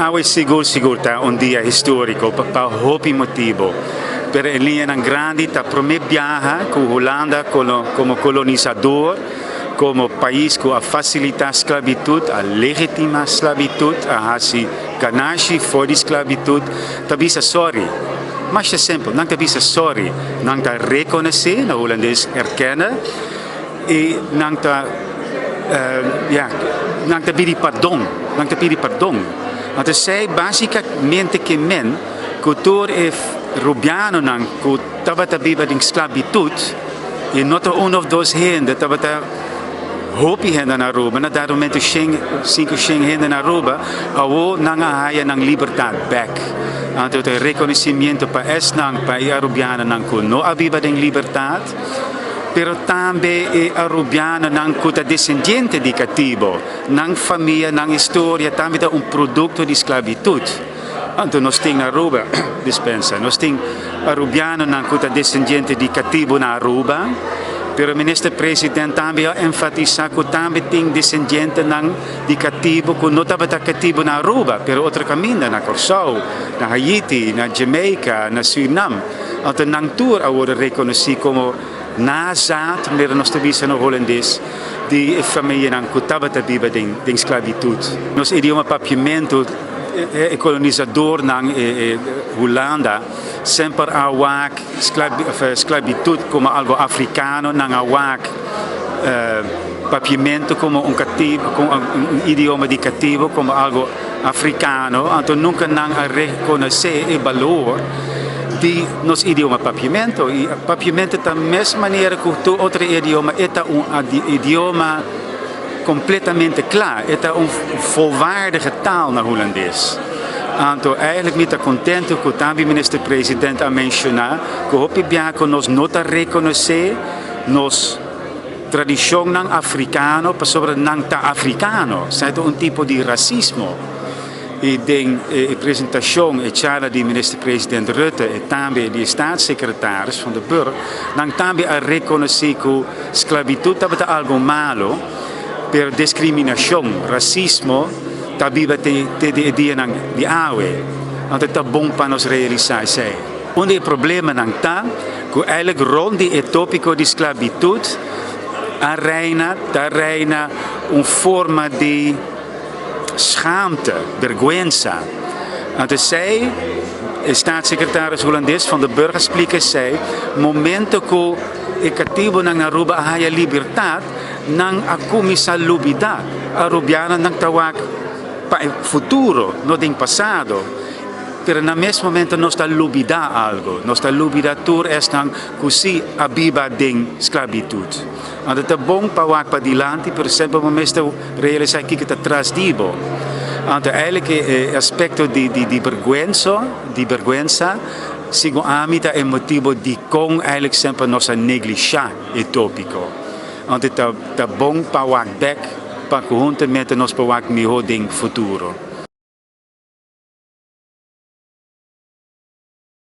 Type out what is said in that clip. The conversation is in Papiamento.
Awe sigur sigur ta un dia historico pa hopi motibo, pero en liñanan grandi ta prome biaha cu Hulanda como colonisador, como pais cu a facilita sclavitud, a legitima sclavitud, a haci ganashi for di sclavitud, ta bisa sorry. Masha simpel, nan ta bisa sorry, nan ta reconoce, na Hulandes erkennen, y nan ta ja, nan ta pidi pardon, nan ta pidi pardon. Anto esey basicamente ke men cu tur e Rubianonan cu tabata biba den sclavitud, y no ta un of dos hende, tabata hopi hende na Aruba, na dado momento shen, cinco shen hende na Aruba, awo nan a haya nan libertad bek. Anto ta e reconocimiento pa esnan, pa e Arubianonan cu no a biba den libertad, Pero tambe e Arubianonan cu ta descendiente di catibo, nan famia, nan historia tambe ta un producto di sclavitud. Anto nos tin Aruba, dispensa, nos tin Arubianonan cu ta descendiente di catibo na Aruba, pero Minister President tambe a enfatisa cu tambe tin descendientenan di catibo cu no tabata catibo na Aruba, pero otro caminda, na Corsou, na Haiti, na Jamaica, na Surinam. Anto nan tur a worde reconoci como nazaat, manera nos ta bisa na Holandes, di e famianan cu tabata biba den sclavitud. Nos idioma Papiamento, e colonizadornan, e Hulanda, semper a wak sclavitud como algo africano, nan a wak Papiamento como un catibo, como un idioma di catibo, como algo africano, anto nunca nan a reconoce e balor di nos idioma Papiamento. Y Papiamento ta mes manera cu tur otro idioma, e ta un idioma completamente cla, e ta un volwaardige taal na Hulandes. Anto eigenlijk mi ta contento cu tambe Minister President a menciona cu hopi biaha cu nos no ta reconoce nos tradishonnan afrikano pasobra nan ta afrikano. Esei ta un tipo di rasismo. I den e presentashon, e charla di Minister President Rutte i tambe di e Staatssecretaris Van der Burg, nan tambe a rekonosé ku sklabitut tabata algu malo, pero diskriminashon, rasismo ta biba te te di e dianan di awe. Anto ta bon pa nos realisá esei. Un di e problemanan ta ku eigenlijk rond di e tópiko di sklabitut a reina, ta reina un forma di schaamte, bergwensa. Anto esei, e staatssecretaris Hulandes Van der Burg a splika esei, momento ku e katibonan na Aruba a haya libertat, nan a kuminsá lubidá. Arubianonan ta wak pa e futuro, no den pasado. Pero na mes momento nos ta lubidá algo, nos ta lubidá tur esnan ku sí a biba den sklabitut. Anto ta bon pa wak padilanti, pero semper bo mester realisá kiko ta tras di bo. Anto eigenlijk e aspekto di di bergwenso, di bergwensa, segun ami ta e motibo dikon eigenlijk semper nos a neglishá e tópiko. Anto ta ta bon pa wak bèk pa ku huntamente nos por wak mihó den futuro.